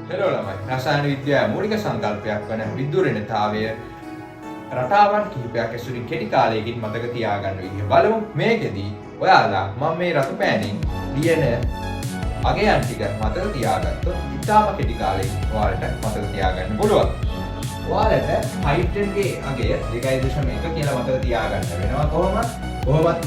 Hello ළමයි, රසායන විද්‍යාවේ මූලික සංකල්පයක් වන විද්‍යුත් ඍණතාවය රටාවන් කිහිපයක් ඇසුරින් කෙටි කාලයකින් මතක තියාගන්න විදිහ බලමු. මේකෙදි ඔයාලා මම මේ රතු පෑනින් ලියන අගයන් ටික මතක තියාගත්තොත් ඉතාම කෙටි කාලයකින් ඔයාලට මතක තියාගන්න පුළුවන්. ඔයාලට හයිඩ්‍රජන්ගේ අගය 2.1 කියලා මතක තියාගන්න වෙනවා කොහොමද? කොහොමත්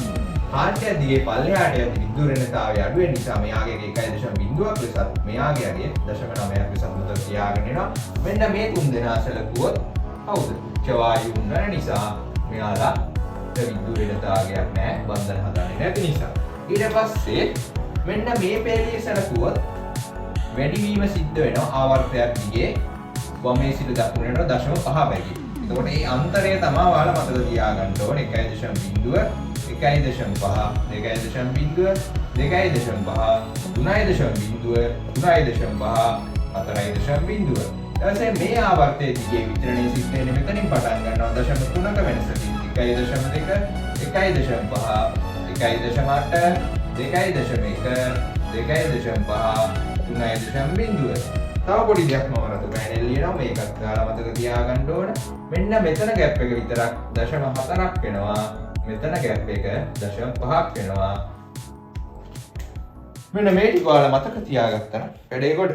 කාණ්ඩය දිගේ පල්ලෙහාට යද්දි විද්‍යුත් ඍණතාවය අඩු වෙන නිසා මෙයාගේ 1.0ක් ලෙසත් මෙයාගේ අගය 0.9ක් ලෙසත් මතක තියාගෙන එනවා. මෙන්න මේ තුන් දෙනා සැලකුවොත් කවුද? උච්ච වායුන් වන නිසා මෙයාලා විද්‍යුත් ඍණතාවයක් නෑ, බන්ධන හදන්නේ නැති නිසා. ඊට පස්සේ මෙන්න මේ පේලිය සැලකුවොත් වැඩිවීම සිද්ධ වෙනවා ආවර්තයක් දිගේ වමේ සිට දකුණට 0.5 බැගින්. එතකොට මේ අන්තරය තමයි ඔයාලා මතක තියාගන්න ඕනේ. 1.0, 1.5, 2.0, 2.5, 3.0, 3.5, 4.0. ඊට පස්සේ මේ ආවර්තයේ දිගේ විතරණය සිද්ධ වෙන්නේ මෙතනින් පටන් ගන්නවා 0.3ක වෙනසකින් 1.2, 1.5, 1.8, 2.1, 2.5, 3.0. තව පොඩි දෙයක් මම රතු පෑනෙන් ලියනවා. මේකත් ඔයාලා මතක තියාගන්න ඕන. මෙන්න මෙතන ගැප් එක විතරක් 0.4ක් වෙනවා. මෙතන ගැප් එක 0.5ක් වෙනවා. මෙන්න මේ ටික ඔයාලා මතක තියාගත්තා නම් වැඩේ ගොඩ.